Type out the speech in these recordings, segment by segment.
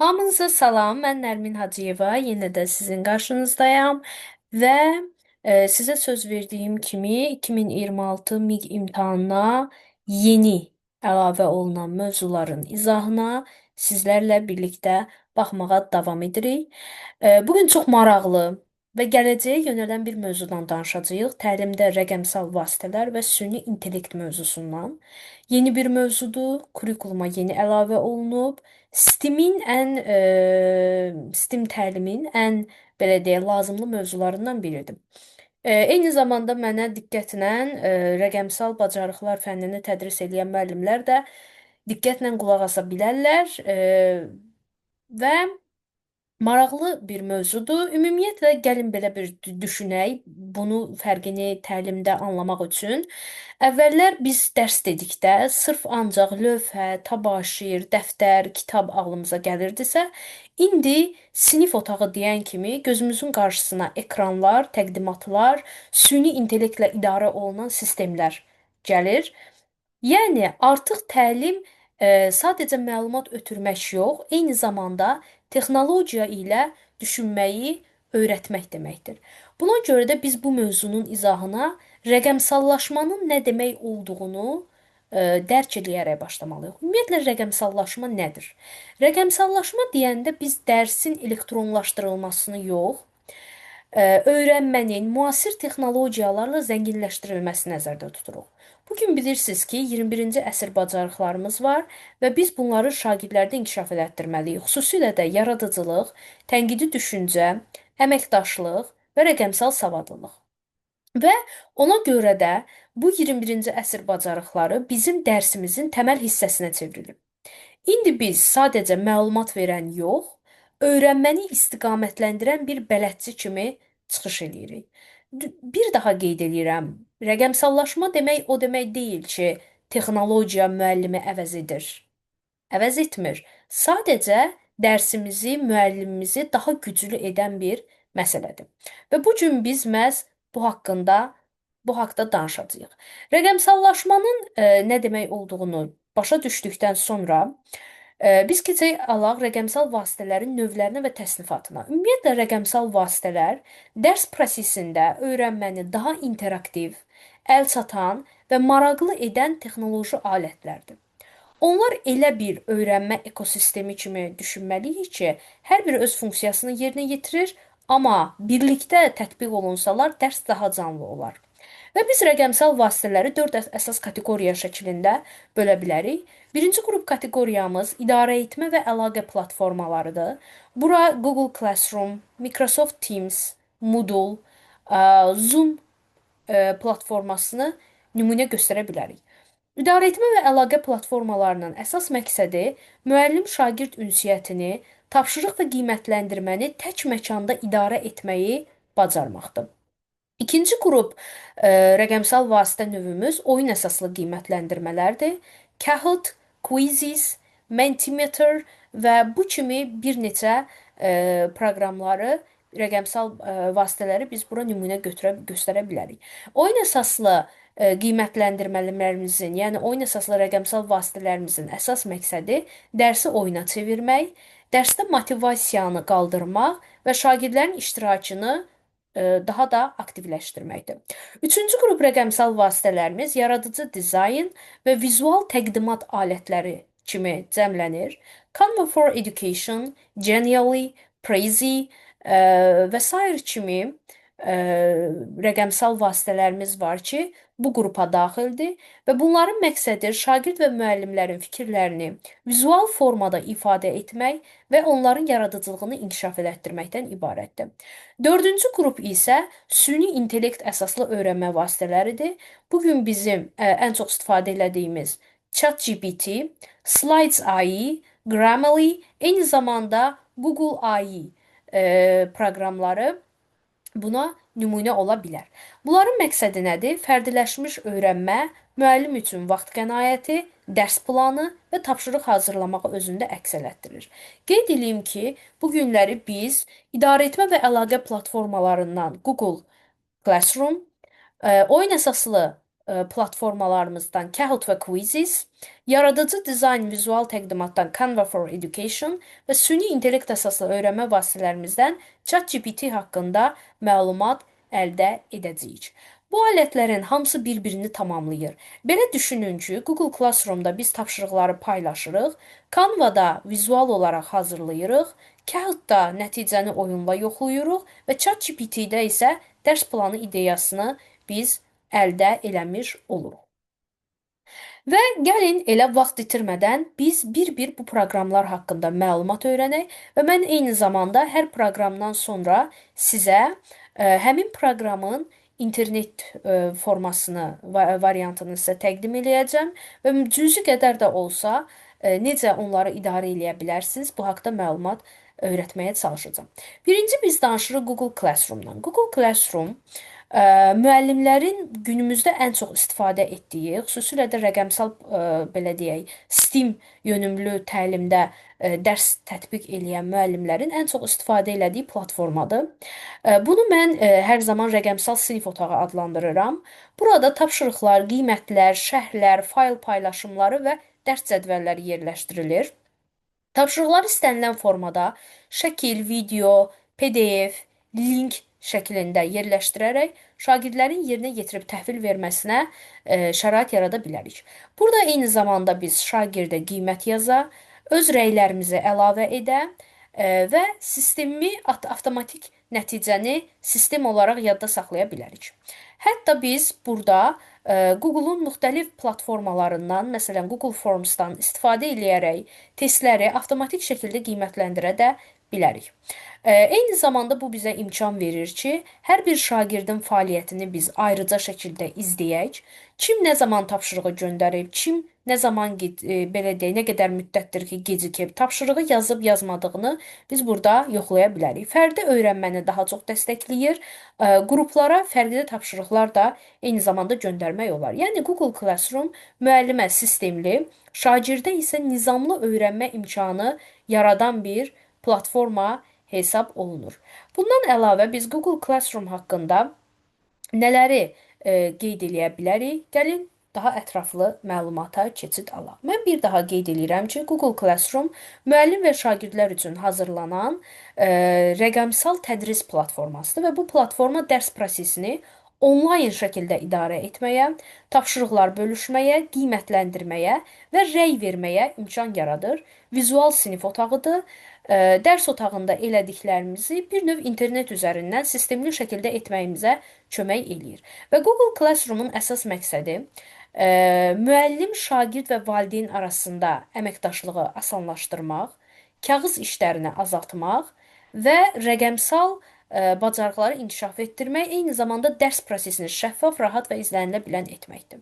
Hamınıza salam, mən Nərmin Hacıyeva, yenə də sizin qarşınızdayam və sizə söz verdiyim kimi 2026 MİQ imtahanına yeni əlavə olunan mövzuların izahına sizlərlə birlikdə baxmağa davam edirik. Bugün çox maraqlı və gələcəyə yönələn bir mövzudan danışacağıq. Təlimdə rəqəmsal vasitələr və süni intellekt mövzusundan. Yeni bir mövzudur, kurikuluma yeni əlavə olunub. STEM-in ən STEM təlimin ən belə deyək lazımlı mövzularından biridir. Eyni zamanda mənə diqqətlə rəqəmsal bacarıqlar fənnini tədris edən müəllimlər də diqqətlə qulaq asa bilərlər və maraqlı bir mövzudur. Ümumiyyətlə, gəlin belə bir düşünək, bunu fərqini təlimdə anlamaq üçün. Əvvəllər biz dərs dedikdə sırf ancaq lövhə, təbaşir, dəftər, kitab ağlımıza gəlirdisə, indi sinif otağı deyən kimi gözümüzün qarşısına ekranlar, təqdimatlar, süni intellektlə idarə olunan sistemlər gəlir. Yəni artıq təlim sadəcə məlumat ötürmək yox, eyni zamanda texnologiya ilə düşünməyi öyrətmək deməkdir. Buna görə də biz bu mövzunun izahına rəqəmsallaşmanın nə demək olduğunu dərk eləyərək başlamalıyıq. Ümumiyyətlə rəqəmsallaşma nədir? Rəqəmsallaşma deyəndə biz dərsin elektronlaşdırılmasını yox, öyrənmənin müasir texnologiyalarla zənginləşdirilməsi nəzərdə tuturuq. Bugün bilirsiniz ki, 21-ci əsr bacarıqlarımız var və biz bunları şagirdlərdə inkişaf elətdirməliyik. Xüsusilə də yaradıcılıq, tənqidi düşüncə, əməkdaşlıq və rəqəmsal savadlılıq. Və ona görə də bu 21-ci əsr bacarıqları bizim dərsimizin təməl hissəsinə çevrilib. İndi biz sadəcə məlumat verən yox, öyrənməni istiqamətləndirən bir bələdçi kimi çıxış eləyirik. Bir daha qeyd eləyirəm, rəqəmsallaşma demək o demək deyil ki, texnologiya müəllimi əvəz edir. Əvəz etmir. Sadəcə dərsimizi, müəllimimizi daha güclü edən bir məsələdir. Və bu gün biz məhz bu haqda danışacağıq. Rəqəmsallaşmanın nə demək olduğunu başa düşdükdən sonra biz keçək alaq rəqəmsal vasitələrin növlərinə və təsnifatına. Ümumiyyətlə, rəqəmsal vasitələr dərs prosesində öyrənməni daha interaktiv, əlçatan və maraqlı edən texnoloji alətlərdir. Onlar elə bir öyrənmə ekosistemi kimi düşünməliyik ki, hər biri öz funksiyasını yerinə yetirir, amma birlikdə tətbiq olunsalar dərs daha canlı olar. Və biz rəqəmsal vasitələri 4 əsas kateqoriya şəklində bölə bilərik. Birinci qrup kateqoriyamız idarə etmə və əlaqə platformalarıdır. Bura Google Classroom, Microsoft Teams, Moodle, Zoom platformasını nümunə göstərə bilərik. İdarə etmə və əlaqə platformalarının əsas məqsədi müəllim-şagird ünsiyyətini, tapşırıq və qiymətləndirməni tək məkanda idarə etməyi bacarmaqdır. İkinci qrup rəqəmsal vasitə növümüz oyun əsaslı qiymətləndirmələrdir. Kahoot, Quizizz, Mentimeter və bu kimi bir neçə proqramları, rəqəmsal vasitələri biz bura nümunə göstərə bilərik. Oyun əsaslı qiymətləndirmələrimizin, yəni oyun əsaslı rəqəmsal vasitələrimizin əsas məqsədi dərsi oyuna çevirmək, dərsdə motivasiyanı qaldırmaq və şagirdlərin iştirakını daha da aktivləşdirməkdir. Üçüncü qrup rəqəmsal vasitələrimiz yaradıcı dizayn və vizual təqdimat alətləri kimi cəmlənir. Canva for Education, Genially, Prezi və sair kimi rəqəmsal vasitələrimiz var ki, bu qrupa daxildir və bunların məqsədi şagird və müəllimlərin fikirlərini vizual formada ifadə etmək və onların yaradıcılığını inkişaf elətdirməkdən ibarətdir. Dördüncü qrup isə süni intellekt əsaslı öyrənmə vasitələridir. Bugün bizim ən çox istifadə elədiyimiz ChatGPT, Slides AI, Grammarly, eyni zamanda Google AI proqramları buna nümunə ola bilər. Bunların məqsədi nədir? Fərdiləşmiş öyrənmə, müəllim üçün vaxt qənaəti, dərs planı və tapşırıq hazırlamağı özündə əks elətdirir. Qeyd eləyim ki, bu günləri biz idarəetmə və əlaqə platformalarından Google Classroom, oyun əsaslı platformalarımızdan Kahoot və Quizizz, yaradıcı dizayn vizual təqdimatdan Canva for Education və süni intellekt əsaslı öyrənmə vasitələrimizdən ChatGPT haqqında məlumat əldə edəcəyik. Bu alətlərin hamısı bir-birini tamamlayır. Belə düşünün ki, Google Classroom-da biz tapşırıqları paylaşırıq, Canva-da vizual olaraq hazırlayırıq, Kahoot-da nəticəni oyunla yoxlayırıq və ChatGPT-də isə dərs planı ideyasını biz əldə eləmiş oluruq. Və gəlin elə vaxt itirmədən biz bir-bir bu proqramlar haqqında məlumat öyrənək və mən eyni zamanda hər proqramdan sonra sizə həmin proqramın internet formasını, variantını sizə təqdim eləyəcəm və cüzi qədər də olsa necə onları idarə eləyə bilərsiniz, bu haqda məlumat öyrətməyə çalışacağam. Birinci biz danışırıq Google Classroom-dan. Google Classroom müəllimlərin günümüzdə ən çox istifadə etdiyi, xüsusilə də rəqəmsal belə deyək, STEAM yönümlü təlimdə dərs tətbiq eləyən müəllimlərin ən çox istifadə elədiyi platformadır. Bunu mən hər zaman rəqəmsal sinif otağı adlandırıram. Burada tapşırıqlar, qiymətlər, şərhlər, fayl paylaşımları və dərs cədvəlləri yerləşdirilir. Tapşırıqlar istənilən formada şəkil, video, PDF, link şəklində yerləşdirərək şagirdlərin yerinə yetirib təhvil verməsinə şərait yarada bilərik. Burada eyni zamanda biz şagirdə qiymət yaza, öz rəylərimizi əlavə edə və sistemi avtomatik nəticəni sistem olaraq yadda saxlaya bilərik. Hətta biz burada Google-un müxtəlif platformalarından, məsələn Google Forms-dan istifadə eləyərək testləri avtomatik şəkildə qiymətləndirə də bilərik. Eyni zamanda bu bizə imkan verir ki, hər bir şagirdin fəaliyyətini biz ayrıca şəkildə izləyək. Kim nə zaman tapşırığı göndərib, kim nə zaman belə deyək, nə qədər müddətdir ki, gecikib, tapşırığı yazıb yazmadığını biz burada yoxlaya bilərik. Fərdi öyrənməni daha çox dəstəkləyir. Qruplara fərqli tapşırıqlar da eyni zamanda göndərmək olar. Yəni Google Classroom müəllimə sistemli, şagirdə isə nizamlı öyrənmə imkanı yaradan bir platforma hesab olunur. Bundan əlavə biz Google Classroom haqqında nələri qeyd eləyə bilərik? Gəlin daha ətraflı məlumata keçid alaq. Mən bir daha qeyd eləyirəm ki, Google Classroom müəllim və şagirdlər üçün hazırlanan rəqəmsal tədris platformasıdır və bu platforma dərs prosesini onlayn şəkildə idarə etməyə, tapşırıqlar bölüşməyə, qiymətləndirməyə və rəy verməyə imkan yaradır. Vizual sinif otağıdır. Dərs otağında elədiklərimizi bir növ internet üzərindən sistemli şəkildə etməyimizə kömək eləyir. Və Google Classroom-un əsas məqsədi müəllim, şagird və valideyn arasında əməkdaşlığı asanlaşdırmaq, kağız işlərini azaltmaq və rəqəmsal bacarıqları inkişaf etdirmək, eyni zamanda dərs prosesini şəffaf, rahat və izlənilə bilən etməkdir.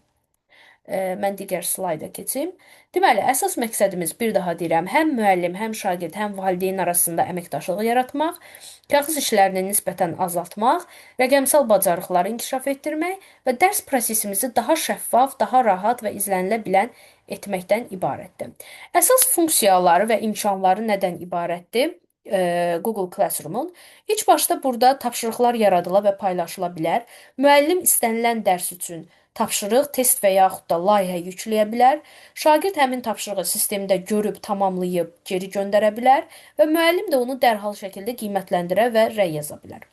Mən digər slayda keçim. Deməli, əsas məqsədimiz bir daha deyirəm, həm müəllim, həm şagird, həm valideyn arasında əməkdaşlığı yaratmaq, kağız işlərini nisbətən azaltmaq, rəqəmsal bacarıqları inkişaf etdirmək və dərs prosesimizi daha şəffaf, daha rahat və izlənilə bilən etməkdən ibarətdir. Əsas funksiyaları və imkanları nədən ibarətdir? Google Classroom-un. İlk başda burada tapşırıqlar yaradıla və paylaşıla bilər. Müəllim istənilən dərs üçün tapşırıq, test və yaxud da layihə yükləyə bilər. Şagird həmin tapşırığı sistemdə görüb, tamamlayıb geri göndərə bilər və müəllim də onu dərhal şəkildə qiymətləndirə və rəy yaza bilər.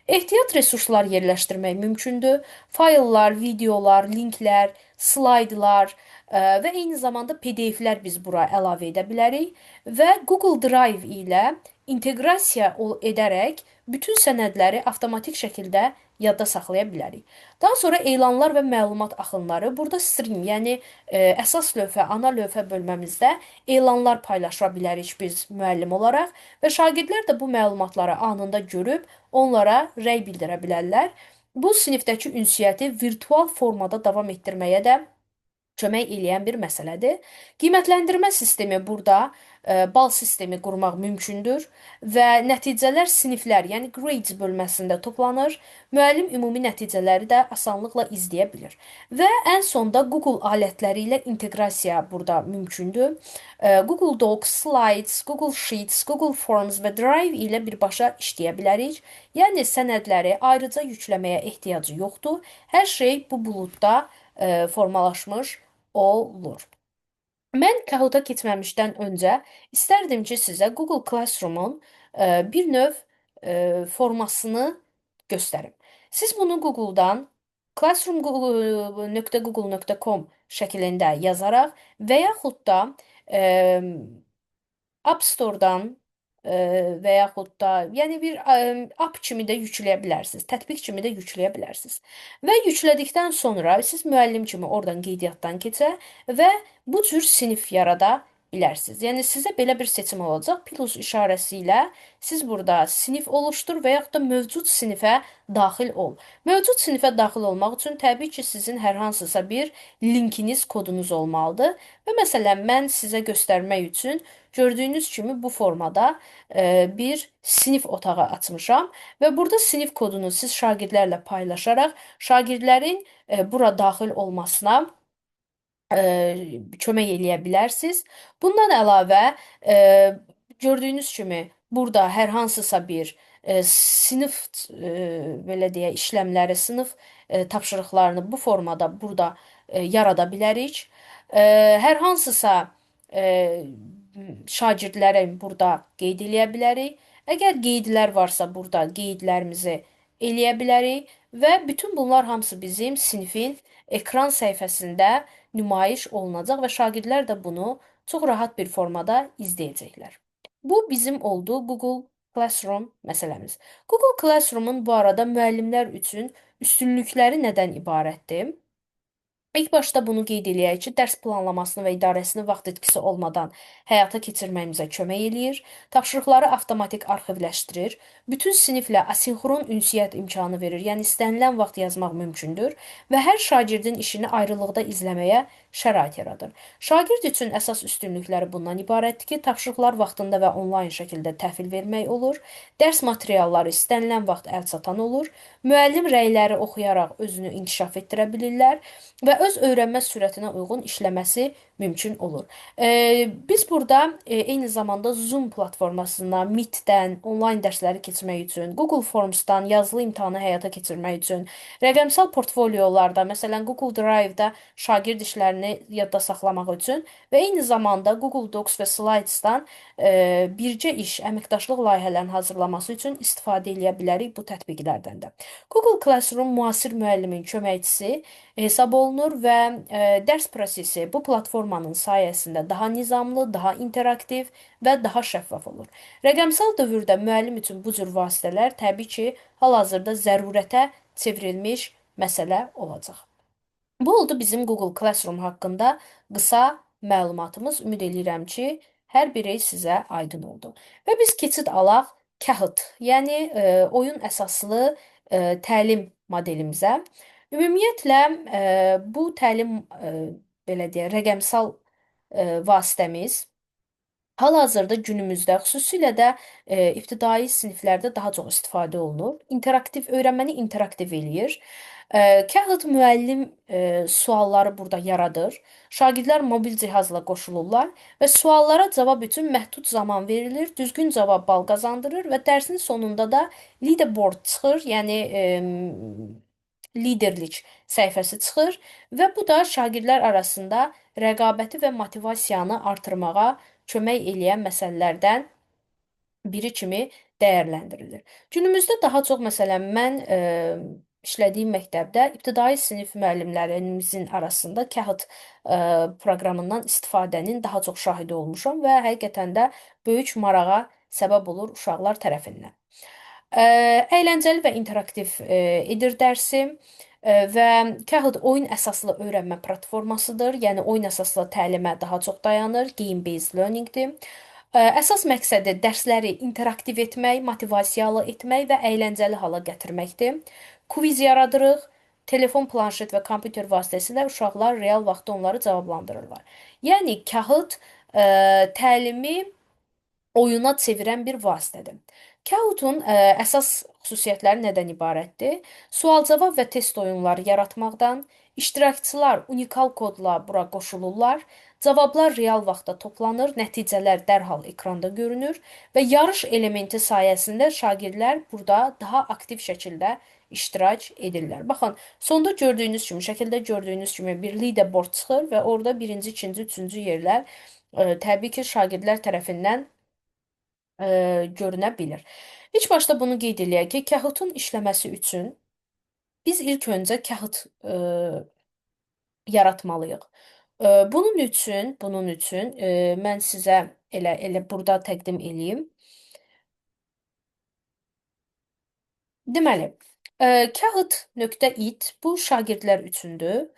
Ehtiyat resurslar yerləşdirmək mümkündür. Fayllar, videolar, linklər, slaydlar və eyni zamanda PDF-lər biz bura əlavə edə bilərik və Google Drive ilə inteqrasiya edərək bütün sənədləri avtomatik şəkildə yadda saxlaya bilərik. Daha sonra elanlar və məlumat axınları. Burada stream, yəni əsas lövhə, ana lövhə bölməmizdə elanlar paylaşa bilərik biz müəllim olaraq və şagirdlər də bu məlumatları anında görüb onlara rəy bildirə bilərlər. Bu sinifdəki ünsiyyəti virtual formada davam etdirməyə də kömək eləyən bir məsələdir. Qiymətləndirmə sistemi burada bal sistemi qurmaq mümkündür və nəticələr siniflər, yəni grades bölməsində toplanır. Müəllim ümumi nəticələri də asanlıqla izləyə bilir. Və ən sonda Google alətləri ilə inteqrasiya burada mümkündür. Google Docs, Slides, Google Sheets, Google Forms və Drive ilə birbaşa işləyə bilərik. Yəni sənədləri ayrıca yükləməyə ehtiyacı yoxdur. Hər şey bu buludda formalaşmış olur. Mən Kahoot-a keçməmişdən öncə istərdim ki, sizə Google Classroom-un bir növ formasını göstərim. Siz bunu Google-dan classroom.google.com şəklində yazaraq və yaxud da App Store-dan və yaxud da yəni bir app kimi də yükləyə bilərsiniz, tətbiq kimi də yükləyə bilərsiniz. Və yüklədikdən sonra siz müəllim kimi oradan qeydiyyatdan keçə və bu cür sinif yarada bilərsiniz. Yəni sizə belə bir seçim olacaq. Plus işarəsi ilə siz burada sinif oluşdur və yaxud da mövcud sinifə daxil ol. Mövcud sinifə daxil olmaq üçün təbii ki, sizin hər hansısa bir linkiniz, kodunuz olmalıdır. Və məsələn, mən sizə göstərmək üçün gördüyünüz kimi bu formada bir sinif otağı açmışam və burada sinif kodunu siz şagirdlərlə paylaşaraq şagirdlərin bura daxil olmasına kömək eləyə bilərsiniz. Bundan əlavə gördüyünüz kimi burada hər hansısa bir sinif belə deyək işləmləri, sinif tapşırıqlarını bu formada burada yarada bilərik. Hər hansısa şagirdləri burada qeyd eləyə bilərik. Əgər qeydlər varsa burada qeydlərimizi eləyə bilərik və bütün bunlar hamısı bizim sinifin ekran səhifəsində nümayiş olunacaq və şagirdlər də bunu çox rahat bir formada izləyəcəklər. Bu bizim oldu Google Classroom məsələmiz. Google Classroom-un bu arada müəllimlər üçün üstünlükləri nədən ibarətdir? İlk başda bunu qeyd eləyək ki, dərs planlamasını və idarəsini vaxt itkisi olmadan həyata keçirməyimizə kömək eləyir, tapşırıqları avtomatik arxivləşdirir, bütün siniflə asinxron ünsiyyət imkanı verir, yəni istənilən vaxt yazmaq mümkündür və hər şagirdin işini ayrılıqda izləməyə şərait yaradır. Şagird üçün əsas üstünlükləri bundan ibarətdir ki, tapşırıqlar vaxtında və onlayn şəkildə təhvil vermək olur, dərs materialları istənilən vaxt əl çatan olur, müəllim rəyləri oxuyaraq özünü inkişaf etdirə bilirlər və öz öyrənmə sürətinə uyğun işləməsi mümkün olur. Biz burada eyni zamanda Zoom platformasından, Meet-dən onlayn dərsləri keçmək üçün, Google Forms-dan yazılı imtahanı həyata keçirmək üçün, rəqəmsal portfoliolarda, məsələn Google Drive-da şagird işlərini yadda saxlamaq üçün və eyni zamanda Google Docs və Slides-dan bircə iş, əməkdaşlıq layihələrinin hazırlaması üçün istifadə eləyə bilərik bu tətbiqlərdən də. Google Classroom müasir müəllimin köməkçisi hesab olunur və dərs prosesi bu platformanın sayəsində daha nizamlı, daha interaktiv və daha şəffaf olur. Rəqəmsal dövrdə müəllim üçün bu cür vasitələr təbii ki, hal-hazırda zərurətə çevrilmiş məsələ olacaq. Bu oldu bizim Google Classroom haqqında qısa məlumatımız. Ümid eləyirəm ki, hər biri sizə aydın oldu. Və biz keçid alaq Kahoot, yəni oyun əsaslı təlim modelimizə. Ümumiyyətlə, bu təlim, belə deyək, rəqəmsal vasitəmiz hal-hazırda günümüzdə, xüsusilə də ibtidai siniflərdə daha çox istifadə olunur. İnteraktiv öyrənməni interaktiv eləyir. Kahoot müəllim sualları burada yaradır. Şagirdlər mobil cihazla qoşulurlar və suallara cavab üçün məhdud zaman verilir. Düzgün cavab bal qazandırır və dərsin sonunda da leaderboard çıxır. Yəni liderlik səhifəsi çıxır və bu da şagirdlər arasında rəqabəti və motivasiyanı artırmağa kömək eləyən məsələlərdən biri kimi dəyərləndirilir. Günümüzdə daha çox məsələn mən işlədiyim məktəbdə ibtidai sinif müəllimlərimizin arasında Kahoot proqramından istifadənin daha çox şahidi olmuşam və həqiqətən də böyük marağa səbəb olur uşaqlar tərəfindən. Əyləncəli və interaktiv edir dərsi və Kahoot oyun əsaslı öyrənmə platformasıdır. Yəni oyun əsaslı təlimə daha çox dayanır. Game-based learning-dir. Əsas məqsədi dərsləri interaktiv etmək, motivasiyalı etmək və əyləncəli hala gətirməkdir. Kviz yaradırıq. Telefon, planşet və kompüter vasitəsilə uşaqlar real vaxtda onları cavablandırırlar. Yəni Kahoot təlimi oyuna çevirən bir vasitədir. Kahoot'un əsas xüsusiyyətləri nədən ibarətdir? Sual-cavab və test oyunları yaratmaqdan, iştirakçılar unikal kodla bura qoşulurlar, cavablar real vaxtda toplanır, nəticələr dərhal ekranda görünür və yarış elementi sayəsində şagirdlər burada daha aktiv şəkildə iştirak edirlər. Baxın, sonda gördüyünüz kimi, şəkildə gördüyünüz kimi bir leaderboard çıxır və orada birinci, ikinci, üçüncü yerlər təbii ki, şagirdlər tərəfindən görünə bilir. İlk başda bunu qeyd eləyək ki, Kahoot'un işləməsi üçün biz ilk öncə Kahoot yaratmalıyıq. Bunun üçün mən sizə elə burada təqdim eləyim. Deməli, Kahoot.it bu şagirdlər üçündür.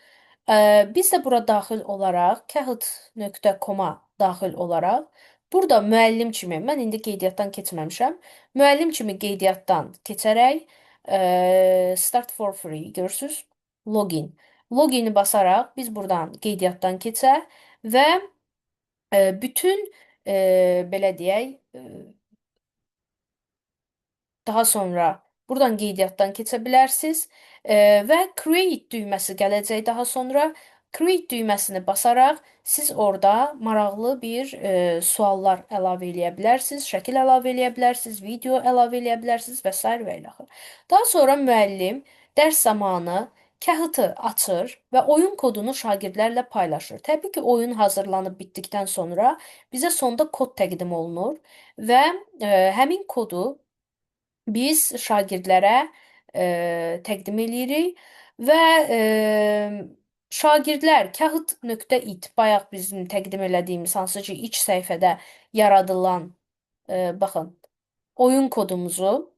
Biz də bura daxil olaraq, Kahoot.com-a daxil olaraq, burada müəllim kimi, mən indi qeydiyyatdan keçməmişəm, müəllim kimi qeydiyyatdan keçərək, Start for Free görürsünüz, login. Logini basaraq biz buradan qeydiyyatdan keçə və bütün, belə deyək, daha sonra buradan qeydiyyatdan keçə bilərsiniz. Və Create düyməsi gələcək daha sonra. Create düyməsini basaraq siz orada maraqlı bir suallar əlavə eləyə bilərsiniz, şəkil əlavə eləyə bilərsiniz, video əlavə eləyə bilərsiniz və sair və ilaxır. Daha sonra müəllim dərs zamanı Kahoot-ı açır və oyun kodunu şagirdlərlə paylaşır. Təbii ki, oyun hazırlanıb bitdikdən sonra bizə sonda kod təqdim olunur və həmin kodu biz şagirdlərə təqdim eləyirik və şagirdlər Kahoot.it bayaq bizim təqdim elədiyimiz hansı ki iç səhifədə yaradılan baxın oyun kodumuzu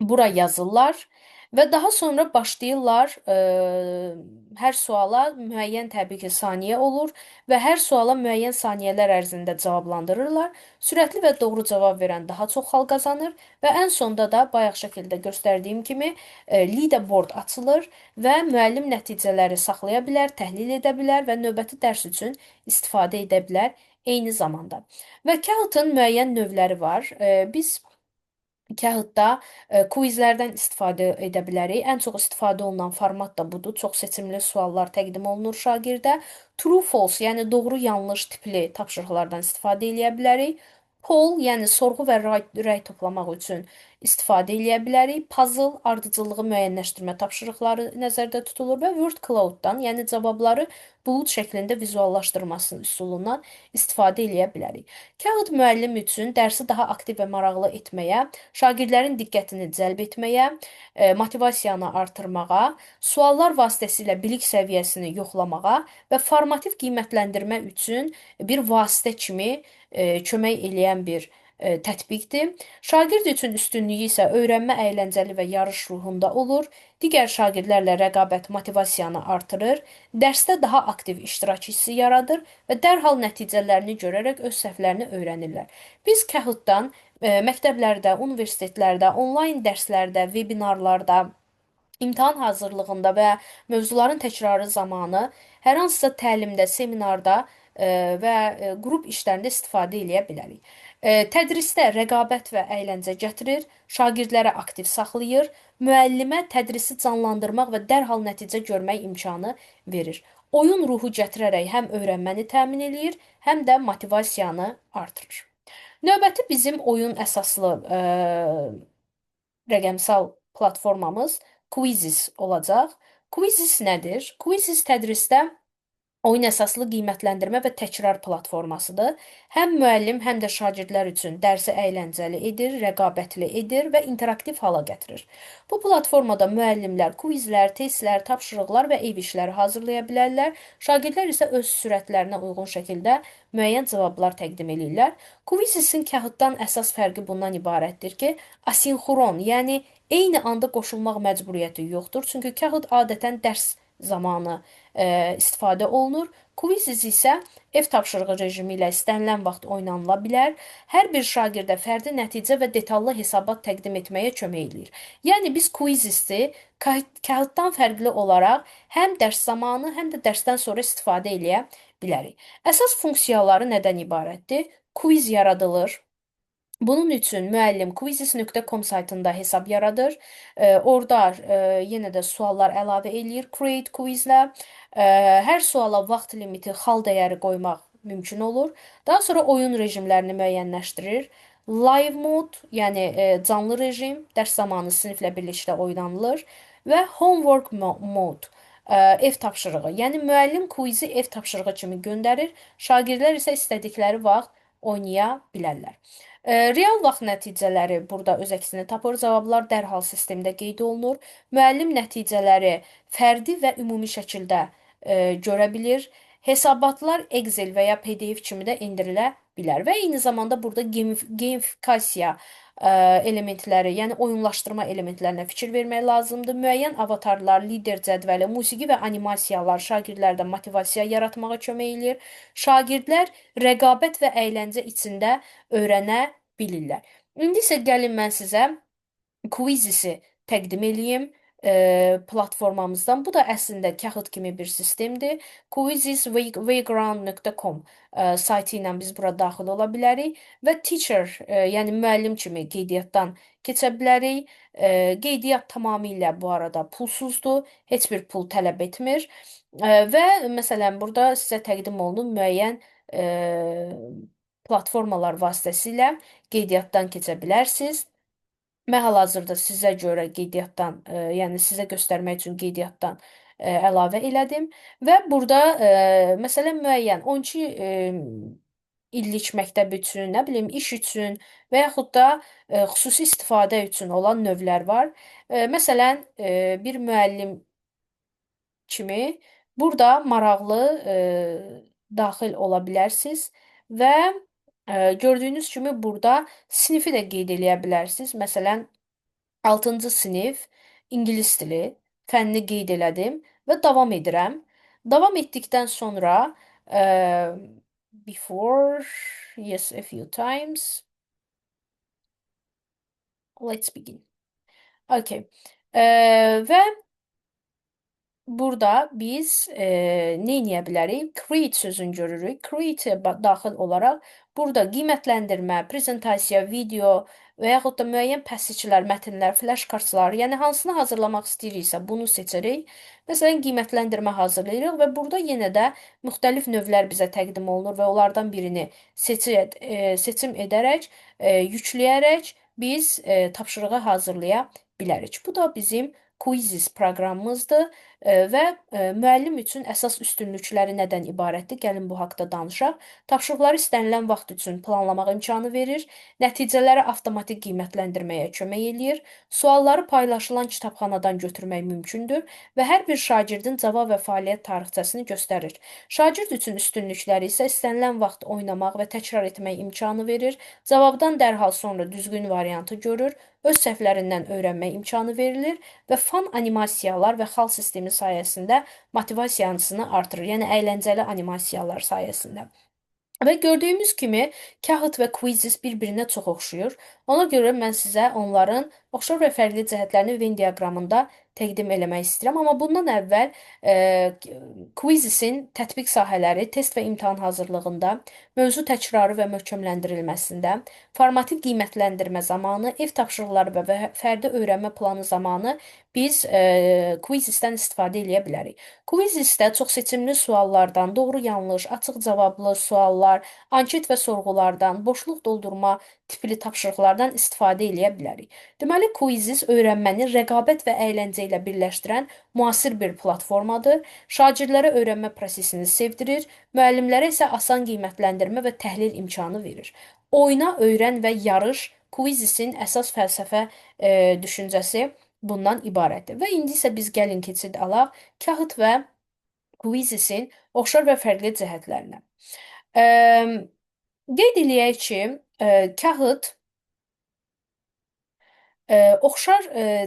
bura yazırlar və daha sonra başlayırlar hər suala müəyyən təbii ki saniyə olur və hər suala müəyyən saniyələr ərzində cavablandırırlar. Sürətli və doğru cavab verən daha çox xal qazanır və ən sonda da bayaq şəkildə göstərdiyim kimi leaderboard açılır və müəllim nəticələri saxlaya bilər, təhlil edə bilər və növbəti dərs üçün istifadə edə bilər eyni zamanda. Və Kahoot-un müəyyən növləri var. Biz Kahoot-da quizlərdən istifadə edə bilərik. Ən çox istifadə olunan format da budur. Çox seçimli suallar təqdim olunur şagirdə. True false, yəni doğru yanlış tipli tapşırıqlardan istifadə eləyə bilərik. Poll, yəni sorğu və rəy toplamaq üçün istifadə eləyə bilərik. Puzzle, ardıcıllığı müəyyənləşdirmə tapşırıqları nəzərdə tutulur və word cloud-dan, yəni cavabları bulud şəklində vizuallaşdırması üsulundan istifadə eləyə bilərik. Kahoot müəllim üçün dərsi daha aktiv və maraqlı etməyə, şagirdlərin diqqətini cəlb etməyə, motivasiyanı artırmağa, suallar vasitəsilə bilik səviyyəsini yoxlamağa və formativ qiymətləndirmə üçün bir vasitə kimi kömək eləyən bir tətbiqdir. Şagird üçün üstünlüyü isə öyrənmə əyləncəli və yarış ruhunda olur. Digər şagirdlərlə rəqabət motivasiyanı artırır, dərsdə daha aktiv iştirak hissi yaradır və dərhal nəticələrini görərək öz səhvlərini öyrənirlər. Biz Kahoot-dan məktəblərdə, universitetlərdə, onlayn dərslərdə, webinarlarda, imtahan hazırlığında və mövzuların təkrarı zamanı hər hansısa təlimdə, seminarda və qrup işlərində istifadə eləyə bilərik. Tədrisdə rəqabət və əyləncə gətirir, şagirdləri aktiv saxlayır, müəllimə tədrisi canlandırmaq və dərhal nəticə görmək imkanı verir. Oyun ruhu gətirərək həm öyrənməni təmin eləyir, həm də motivasiyanı artırır. Növbəti bizim oyun əsaslı rəqəmsal platformamız Quizizz olacaq. Quizizz nədir? Quizizz tədrisdə oyun əsaslı qiymətləndirmə və təkrar platformasıdır. Həm müəllim, həm də şagirdlər üçün dərsi əyləncəli edir, rəqabətli edir və interaktiv hala gətirir. Bu platformada müəllimlər quizlər, testlər, tapşırıqlar və ev işləri hazırlaya bilərlər. Şagirdlər isə öz sürətlərinə uyğun şəkildə müəyyən cavablar təqdim eləyirlər. Quizizzin Kahoot-dan əsas fərqi bundan ibarətdir ki, asinxron, yəni eyni anda qoşulmaq məcburiyyəti yoxdur. Çünki Kahoot adətən dərs zamanı istifadə olunur. Quizizz isə ev tapşırığı rejimi ilə istənilən vaxt oynanıla bilər. Hər bir şagirdə fərdi nəticə və detallı hesabat təqdim etməyə kömək eləyir. Yəni biz Quizizzi Kahoot-dan fərqli olaraq həm dərs zamanı, həm də dərsdən sonra istifadə eləyə bilərik. Əsas funksiyaları nədən ibarətdir? Quiz yaradılır. Bunun üçün müəllim quizizz.com saytında hesab yaradır. Orada yenə də suallar əlavə eləyir Create Quizlə. Hər suala vaxt limiti, xal dəyəri qoymaq mümkün olur. Daha sonra oyun rejimlərini müəyyənləşdirir. Live mode, yəni canlı rejim, dərs zamanı siniflə birlikdə oynanılır və homework mode, ev tapşırığı. Yəni müəllim quizi ev tapşırığı kimi göndərir, şagirdlər isə istədikləri vaxt oynaya bilərlər. Real vaxt nəticələri burada öz əksini tapır. Cavablar dərhal sistemdə qeyd olunur. Müəllim nəticələri fərdi və ümumi şəkildə görə bilir. Hesabatlar Excel və ya PDF kimi də endirilə bilər və eyni zamanda burada gamifikasiya elementləri, yəni oyunlaşdırma elementlərinə fikir vermək lazımdır. Müəyyən avatarlar, lider cədvəli, musiqi və animasiyalar şagirdlərdə motivasiya yaratmağa kömək eləyir. Şagirdlər rəqabət və əyləncə içində öyrənə bilirlər. İndi isə gəlin mən sizə Quiziz'i təqdim eləyim platformamızdan. Bu da əslində Kahoot kimi bir sistemdir. Quizizwayground.com saytı ilə biz bura daxil ola bilərik və teacher, yəni müəllim kimi qeydiyyatdan keçə bilərik. Qeydiyyat tamamilə bu arada pulsuzdur, heç bir pul tələb etmir. Və məsələn burada sizə təqdim olunub müəyyən platformalar vasitəsilə qeydiyyatdan keçə bilərsiniz. Mən hal-hazırda sizə görə qeydiyyatdan, yəni sizə göstərmək üçün qeydiyyatdan əlavə elədim və burada məsələn müəyyən 12 illik məktəb üçün, nə bilim iş üçün və yaxud da xüsusi istifadə üçün olan növlər var. Məsələn, bir müəllim kimi burada maraqlı daxil ola bilərsiniz və gördüyünüz kimi burada sinifi də qeyd eləyə bilərsiniz. Məsələn, 6-cı sinif ingilis dili fənnini qeyd elədim və davam edirəm. Davam etdikdən sonra before, yes, a few times. Let's begin. Okay. Və burada biz nə edə bilərik? Create sözünü görürük. Create-ə daxil olaraq burada qiymətləndirmə, prezentasiya, video və yaxud da müəyyən pəs-seçilər, mətnlər, flash kartlar, yəni hansını hazırlamaq istəyiriksə bunu seçərik. Məsələn, qiymətləndirmə hazırlayırıq və burada yenə də müxtəlif növlər bizə təqdim olunur və onlardan birini seçim edərək, yükləyərək biz tapşırığı hazırlaya bilərik. Bu da bizim Quizizz proqramımızdır. Və müəllim üçün əsas üstünlükləri nədən ibarətdir? Gəlin bu haqda danışaq. Tapşırıqları istənilən vaxt üçün planlamaq imkanı verir, nəticələri avtomatik qiymətləndirməyə kömək eləyir, sualları paylaşılan kitabxanadan götürmək mümkündür və hər bir şagirdin cavab və fəaliyyət tarixçəsini göstərir. Şagird üçün üstünlükləri isə istənilən vaxt oynamaq və təkrar etmək imkanı verir, cavabdan dərhal sonra düzgün variantı görür, öz səhvlərindən öyrənmək imkanı verilir və fun animasiyalar və xal sistemi sayəsində motivasiyasını artırır. Yəni əyləncəli animasiyalar sayəsində. Və gördüyümüz kimi Kahoot və Quizizz bir-birinə çox oxşuyur. Ona görə mən sizə onların oxşar və fərqli cəhətlərini Venn diaqramında təqdim eləmək istəyirəm. Amma bundan əvvəl Quizizzin tətbiq sahələri test və imtahan hazırlığında, mövzu təkrarı və möhkəmləndirilməsində, formativ qiymətləndirmə zamanı, ev tapşırıqları və fərdi öyrənmə planı zamanı biz Quizizzdən istifadə eləyə bilərik. Quizizzdə çox seçimli suallardan, doğru yanlış, açıq cavablı suallar, anket və sorğulardan, boşluq doldurma tipli tapşırıqlardan istifadə eləyə bilərik. Deməli, Quizizz öyrənməni rəqabət və əyləncə ilə birləşdirən müasir bir platformadır. Şagirdlərə öyrənmə prosesini sevdirir, müəllimlərə isə asan qiymətləndirmə və təhlil imkanı verir. Oyna, öyrən və yarış Quizizzin əsas fəlsəfə düşüncəsi bundan ibarətdir. Və indi isə biz gəlin keçid alaq Kahoot və Quizizzin oxşar və fərqli cəhətlərinə. Qeyd eləyək ki, Kahoot oxşar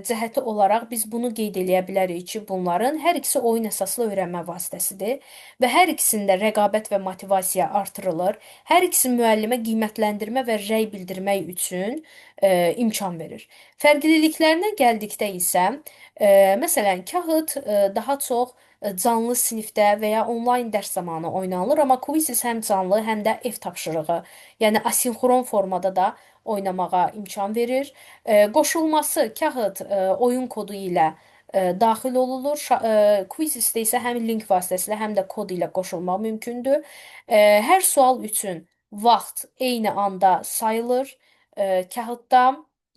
cəhəti olaraq biz bunu qeyd eləyə bilərik ki, bunların hər ikisi oyun əsaslı öyrənmə vasitəsidir və hər ikisində rəqabət və motivasiya artırılır. Hər ikisi müəllimə qiymətləndirmə və rəy bildirmək üçün imkan verir. Fərqliliklərinə gəldikdə isə, məsələn, Kahoot daha çox canlı sinifdə və ya onlayn dərs zamanı oynanılır, amma Quizizz həm canlı, həm də ev tapşırığı, yəni asinxron formada da oynamağa imkan verir. Qoşulması Kahoot oyun kodu ilə daxil olunur. Quizizzdə isə həm link vasitəsilə, həm də kod ilə qoşulmaq mümkündür. Hər sual üçün vaxt eyni anda sayılır. Kağıtda,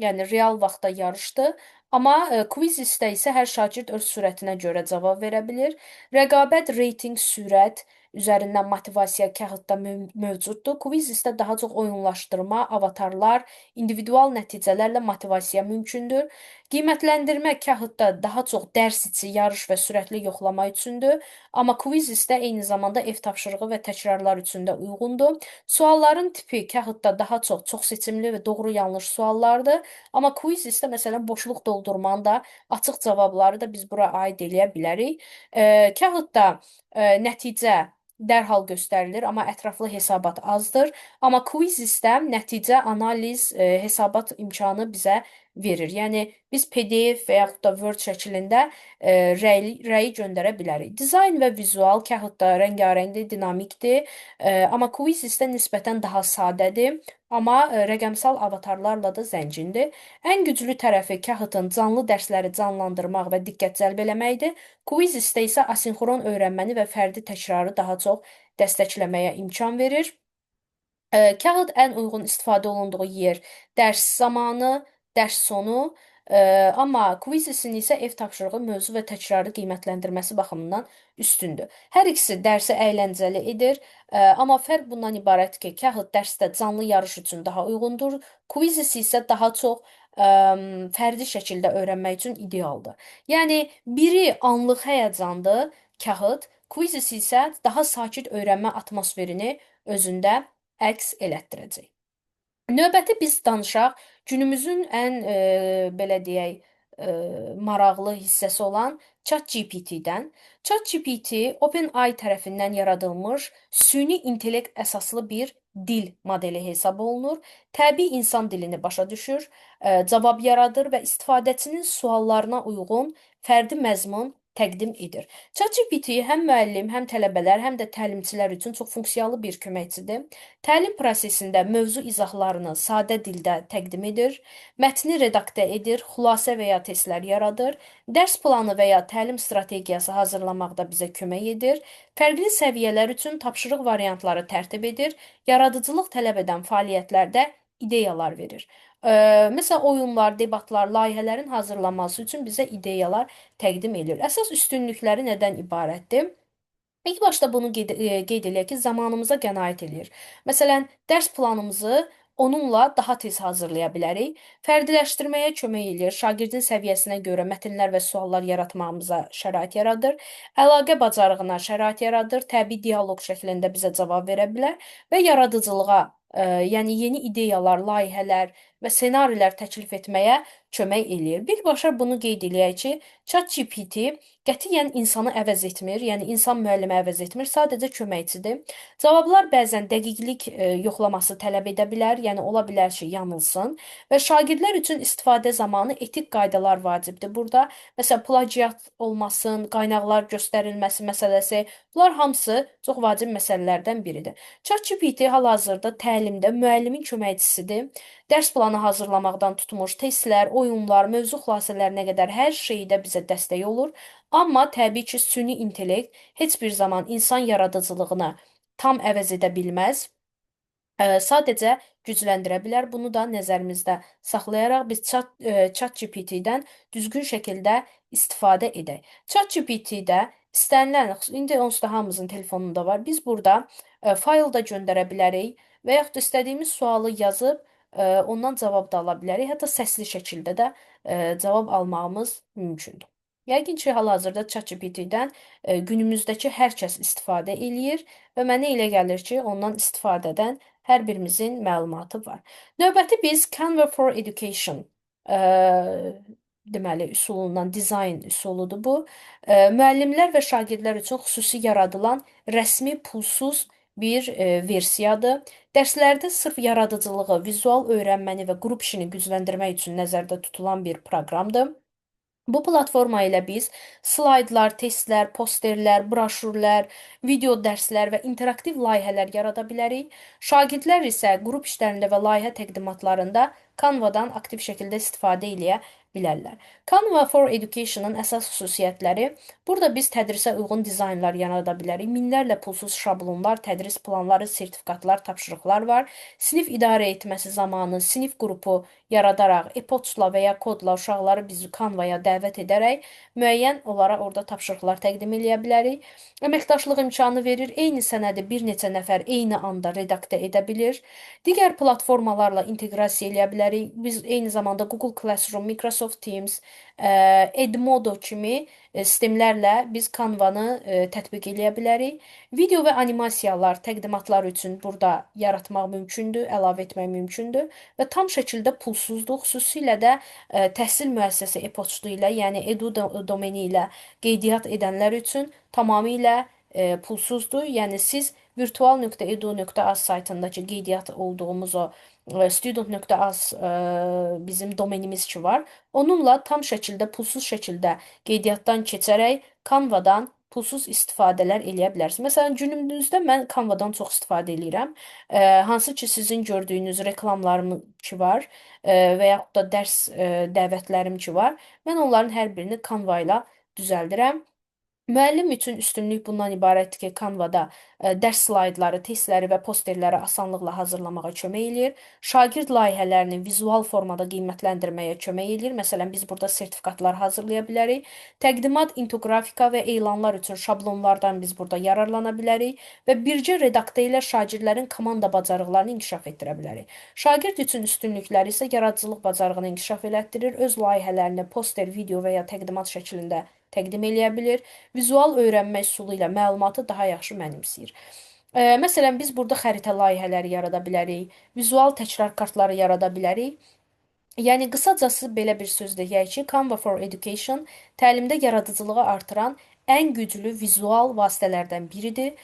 yəni real vaxtda yarışdır. Amma Quizizdə isə hər şagird öz sürətinə görə cavab verə bilir. Rəqabət, reytinq, sürət üzərindən motivasiya kağıtda mövcuddur. Quizizdə daha çox oyunlaşdırma, avatarlar, individual nəticələrlə motivasiya mümkündür. Qiymətləndirmə kağıtda daha çox dərs içi yarış və sürətli yoxlama üçündür. Amma Quizizdə eyni zamanda ev tapşırığı və təkrarlar üçün də uyğundur. Sualların tipi kağıtda daha çox çox seçimli və doğru-yanlış suallardır. Amma Quizizdə məsələn boşluq doldurmanı da, açıq cavabları da biz bura aid eləyə bilərik. Kağıtda nəticə dərhal göstərilir, amma ətraflı hesabat azdır. Amma Quizizdə nəticə, analiz, hesabat imkanı bizə verir. Yəni biz PDF və yaxud da Word şəklində rəyi göndərə bilərik. Dizayn və vizual kağıtda rəngarəngdir, dinamikdir. Amma Quizizdə nisbətən daha sadədir. Amma rəqəmsal avatarlarla da zəngindir. Ən güclü tərəfi kağıtın canlı dərsləri canlandırmaq və diqqət cəlb eləməkdir. Quizizdə isə asinxron öyrənməni və fərdi təkrarı daha çox dəstəkləməyə imkan verir. Kağıt ən uyğun istifadə olunduğu yer dərs zamanı, dərs sonu, amma Quizizin isə ev tapşırığı, mövzu və təkrarı qiymətləndirməsi baxımından üstündür. Hər ikisi dərsi əyləncəli edir, amma fərq bundan ibarətdir ki, kağıt dərsdə canlı yarış üçün daha uyğundur, Quizizz isə daha çox fərdi şəkildə öyrənmək üçün idealdır. Yəni biri anlıq həyəcandır, kağıt, Quizizz isə daha sakit öyrənmə atmosferini özündə əks elətdirəcək. Növbəti biz danışaq günümüzün ən belə deyək, maraqlı hissəsi olan ChatGPT-dən. ChatGPT OpenAI tərəfindən yaradılmış süni intellekt əsaslı bir dil modeli hesab olunur. Təbii insan dilini başa düşür, cavab yaradır və istifadəçinin suallarına uyğun fərdi məzmun təqdim edir. ChatGPT həm müəllim, həm tələbələr, həm də təlimçilər üçün çox funksiyalı bir köməkçidir. Təlim prosesində mövzu izahlarını sadə dildə təqdim edir, mətni redaktə edir, xülasə və ya testlər yaradır, dərs planı və ya təlim strategiyası hazırlamaqda bizə kömək edir, fərqli səviyyələr üçün tapşırıq variantları tərtib edir, yaradıcılıq tələb edən fəaliyyətlərdə ideyalar verir. Məsələn, oyunlar, debatlar, layihələrin hazırlanması üçün bizə ideyalar təqdim edir. Əsas üstünlükləri nədən ibarətdir? İlk başda bunu qeyd eləyək ki, zamanımıza qənaət eləyir. Məsələn, dərs planımızı onunla daha tez hazırlaya bilərik. Fərdiləşdirməyə kömək eləyir. Şagirdin səviyyəsinə görə mətnlər və suallar yaratmağımıza şərait yaradır. Əlaqə bacarığına şərait yaradır. Təbii dialoq şəklində bizə cavab verə bilər və yaradıcılığa, yəni yeni ideyalar, layihələr və ssenarilər təklif etməyə kömək eləyir. Birbaşa bunu qeyd eləyək ki, ChatGPT qətiyyən insanı əvəz etmir, yəni insan müəllimi əvəz etmir, sadəcə köməkçidir. Cavablar bəzən dəqiqlik yoxlaması tələb edə bilər, yəni ola bilər ki, yanılsın və şagirdlər üçün istifadə zamanı etik qaydalar vacibdir burada. Məsələn, plagiat olmasın, qaynaqlar göstərilməsi məsələsi, bunlar hamısı çox vacib məsələlərdən biridir. ChatGPT hal-hazırda təlimdə müəllimin köməkçisidir. Dərs planı hazırlamaqdan tutmuş, testlər, oyunlar, mövzu xülasələrinə qədər hər şeydə bizə dəstək olur. Amma təbii ki, süni intellekt heç bir zaman insan yaradıcılığını tam əvəz edə bilməz. Sadəcə gücləndirə bilər. Bunu da nəzərimizdə saxlayaraq biz ChatGPT-dən düzgün şəkildə istifadə edək. ChatGPT-də istənilən, indi onsuz da hamımızın telefonunda var. Biz burada fayl da göndərə bilərik və yaxud da istədiyimiz sualı yazıb ondan cavab da ala bilərik. Hətta səsli şəkildə də cavab almağımız mümkündür. Yəqin ki, hal-hazırda ChatGPT-dən günümüzdəki hər kəs istifadə eləyir və mənə elə gəlir ki, ondan istifadədən hər birimizin məlumatı var. Növbəti biz Canva for Education deməli üsulundan dizayn üsuludur bu. Müəllimlər və şagirdlər üçün xüsusi yaradılan rəsmi pulsuz bir versiyadır. Dərslərdə sırf yaradıcılığı, vizual öyrənməni və qrup işini gücləndirmək üçün nəzərdə tutulan bir proqramdır. Bu platforma ilə biz slaydlar, testlər, posterlər, broşürlər, video dərslər və interaktiv layihələr yarada bilərik. Şagirdlər isə qrup işlərində və layihə təqdimatlarında Canva-dan aktiv şəkildə istifadə eləyə bilərlər. Canva for Education-ın əsas xüsusiyyətləri: burada biz tədrisə uyğun dizaynlar yarada bilərik. Minlərlə pulsuz şablonlar, tədris planları, sertifikatlar, tapşırıqlar var. Sinif idarə etməsi zamanı sinif qrupu yaradaraq e-poçtla və ya kodla uşaqları biz Canva-ya dəvət edərək müəyyən onlara orada tapşırıqlar təqdim eləyə bilərik. Əməkdaşlıq imkanı verir. Eyni sənədi bir neçə nəfər eyni anda redaktə edə bilir. Digər platformalarla inteqrasiya eləyə bilərik. Biz eyni zamanda Google Classroom, Microsoft Teams, Edmodo kimi sistemlərlə biz Canva-nı tətbiq eləyə bilərik. Video və animasiyalar təqdimatlar üçün burada yaratmaq mümkündür, əlavə etmək mümkündür və tam şəkildə pulsuzdur. Xüsusilə də təhsil müəssisəsi e-poçtu ilə, yəni edu domeni ilə qeydiyyat edənlər üçün tamamilə pulsuzdur. Yəni siz virtual.edu.az saytındakı qeydiyyat olduğumuz o student.az bizim domenimiz ki var. Onunla tam şəkildə pulsuz şəkildə qeydiyyatdan keçərək Canva-dan pulsuz istifadələr eləyə bilərsiniz. Məsələn, günümüzdə mən Canva-dan çox istifadə eləyirəm. Hansı ki sizin gördüyünüz reklamlarım ki var, və yaxud da dərs dəvətlərim ki var. Mən onların hər birini Canva ilə düzəldirəm. Müəllim üçün üstünlük bundan ibarətdir ki, Canva-da dərs slaydları, testləri və posterləri asanlıqla hazırlamağa kömək eləyir. Şagird layihələrini vizual formada qiymətləndirməyə kömək eləyir. Məsələn, biz burada sertifikatlar hazırlaya bilərik. Təqdimat, infografika və elanlar üçün şablonlardan biz burada yararlana bilərik və bircə redaktə ilə şagirdlərin komanda bacarıqlarını inkişaf etdirə bilərik. Şagird üçün üstünlükləri isə yaradıcılıq bacarığını inkişaf elətdirir, öz layihələrini poster, video və ya təqdimat şəklində təqdim eləyə bilir. Vizual öyrənmə üsulu ilə məlumatı daha yaxşı mənimsəyir. Məsələn, biz burada xəritə layihələri yarada bilərik, vizual təkrar kartları yarada bilərik. Yəni qısacası belə bir söz deyək ki, Canva for Education təlimdə yaradıcılığı artıran ən güclü vizual vasitələrdən biridir.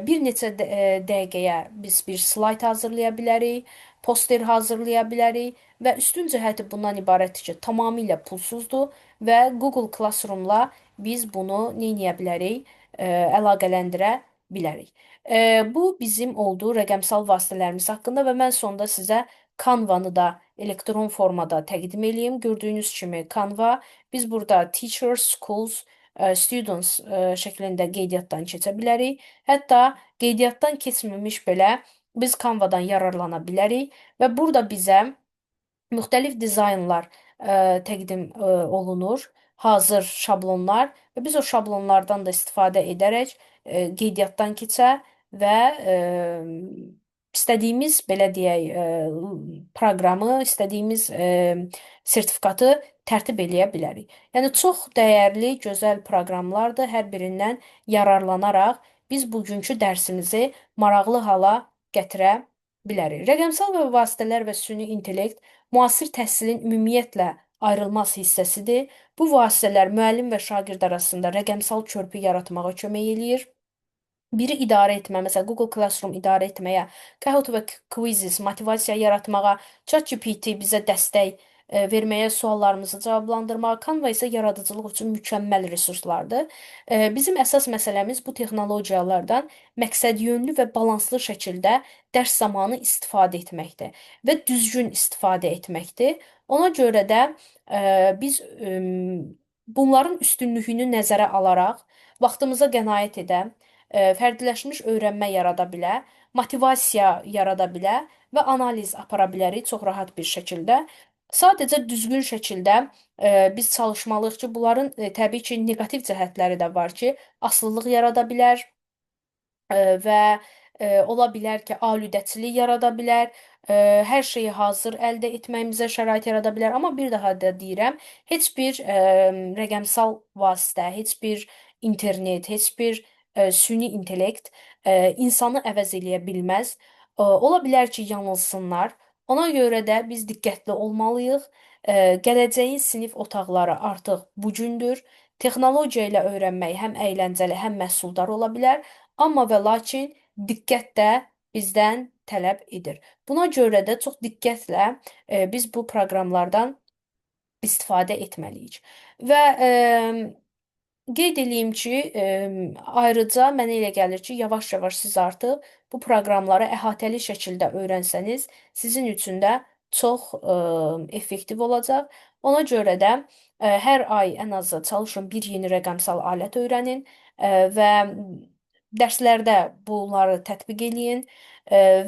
Bir neçə dəqiqəyə biz bir slayd hazırlaya bilərik, poster hazırlaya bilərik və üstün cəhəti bundan ibarətdir ki, tamamilə pulsuzdur və Google Classroom-la biz bunu nə edə bilərik? Əlaqələndirə bilərik. Bu bizim olduğu rəqəmsal vasitələrimiz haqqında və mən sonda sizə Canva-nı da elektron formada təqdim eləyim. Gördüyünüz kimi Canva, biz burada teachers, schools, students şəklində qeydiyyatdan keçə bilərik. Hətta qeydiyyatdan keçməmiş belə biz Canva-dan yararlana bilərik və burada bizə müxtəlif dizaynlar təqdim olunur. Hazır şablonlar və biz o şablonlardan da istifadə edərək qeydiyyatdan keçə və istədiyimiz belə deyək proqramı, istədiyimiz sertifikatı tərtib eləyə bilərik. Yəni çox dəyərli, gözəl proqramlardır. Hər birindən yararlanaraq biz bugünkü dərsimizi maraqlı hala gətirə bilərik. Rəqəmsal və vasitələr və süni intellekt müasir təhsilin ümumiyyətlə ayrılmaz hissəsidir. Bu vasitələr müəllim və şagird arasında rəqəmsal körpü yaratmağa kömək eləyir. Biri idarə etmə, məsələn, Google Classroom idarə etməyə, Kahoot və Quizzes motivasiya yaratmağa, ChatGPT bizə dəstək verməyə, suallarımızı cavablandırmağa, Canva isə yaradıcılıq üçün mükəmməl resurslardır. Bizim əsas məsələmiz bu texnologiyalardan məqsədyönlü və balanslı şəkildə dərs zamanı istifadə etməkdir və düzgün istifadə etməkdir. Ona görə də biz bunların üstünlüyünü nəzərə alaraq vaxtımıza qənaət edə, fərdiləşmiş öyrənmə yarada bilə, motivasiya yarada bilə və analiz apara bilərik çox rahat bir şəkildə. Sadəcə düzgün şəkildə biz çalışmalıyıq ki, bunların təbii ki, neqativ cəhətləri də var ki, asılılıq yarada bilər və ola bilər ki, aludəçilik yarada bilər, hər şeyi hazır əldə etməyimizə şərait yarada bilər. Amma bir daha da deyirəm, heç bir rəqəmsal vasitə, heç bir internet, heç bir süni intellekt insanı əvəz eləyə bilməz. Ola bilər ki, yanılsınlar. Ona görə də biz diqqətli olmalıyıq. Gələcəyin sinif otaqları artıq bu gündür. Texnologiya ilə öyrənmək həm əyləncəli, həm məhsuldar ola bilər. Amma və lakin diqqət də bizdən tələb edir. Buna görə də çox diqqətlə biz bu proqramlardan istifadə etməliyik. Və qeyd eləyim ki, ayrıca mənə elə gəlir ki, yavaş-yavaş siz artıq bu proqramları əhatəli şəkildə öyrənsəniz, sizin üçün də çox effektiv olacaq. Ona görə də hər ay ən azı çalışın bir yeni rəqəmsal alət öyrənin və dərslərdə bunları tətbiq eləyin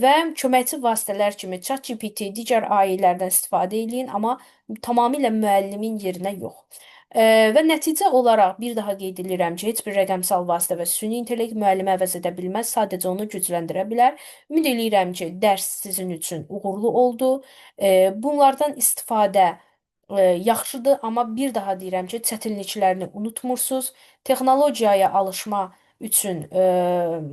və köməkçi vasitələr kimi ChatGPT, digər AI-lərdən istifadə eləyin, amma tamamilə müəllimin yerinə yox. Və nəticə olaraq bir daha qeyd edirəm ki, heç bir rəqəmsal vasitə və süni intellekt müəllimi əvəz edə bilməz, sadəcə onu gücləndirə bilər. Ümid eləyirəm ki, dərs sizin üçün uğurlu oldu. Bunlardan istifadə yaxşıdır, amma bir daha deyirəm ki, çətinliklərini unutmursunuz. Texnologiyaya alışma üçün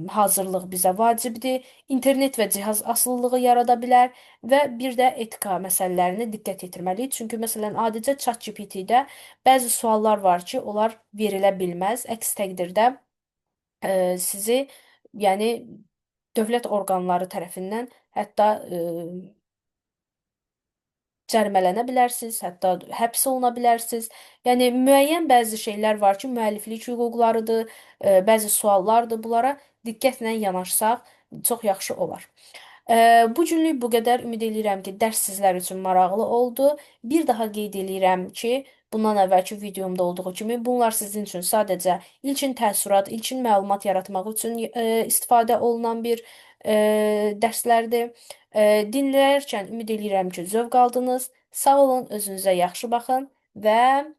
hazırlıq bizə vacibdir. İnternet və cihaz asılılığı yarada bilər və bir də etika məsələlərinə diqqət yetirməliyik. Çünki məsələn, adicə ChatGPT-də bəzi suallar var ki, onlar verilə bilməz. Əks təqdirdə sizi, yəni dövlət orqanları tərəfindən hətta cərimələnə bilərsiniz, hətta həbs oluna bilərsiniz. Yəni müəyyən bəzi şeylər var ki, müəlliflik hüquqlarıdır, bəzi suallardır. Bunlara diqqətlə yanaşsaq çox yaxşı olar. Bu günlük bu qədər. Ümid eləyirəm ki, dərs sizlər üçün maraqlı oldu. Bir daha qeyd eləyirəm ki, bundan əvvəlki videomda olduğu kimi bunlar sizin üçün sadəcə ilkin təəssürat, ilkin məlumat yaratmaq üçün istifadə olunan bir dərslərdir. Dinləyərkən ümid eləyirəm ki, zövq aldınız. Sağ olun, özünüzə yaxşı baxın və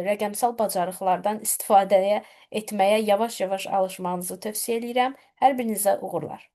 rəqəmsal bacarıqlardan istifadəyə etməyə yavaş-yavaş alışmağınızı tövsiyə eləyirəm. Hər birinizə uğurlar.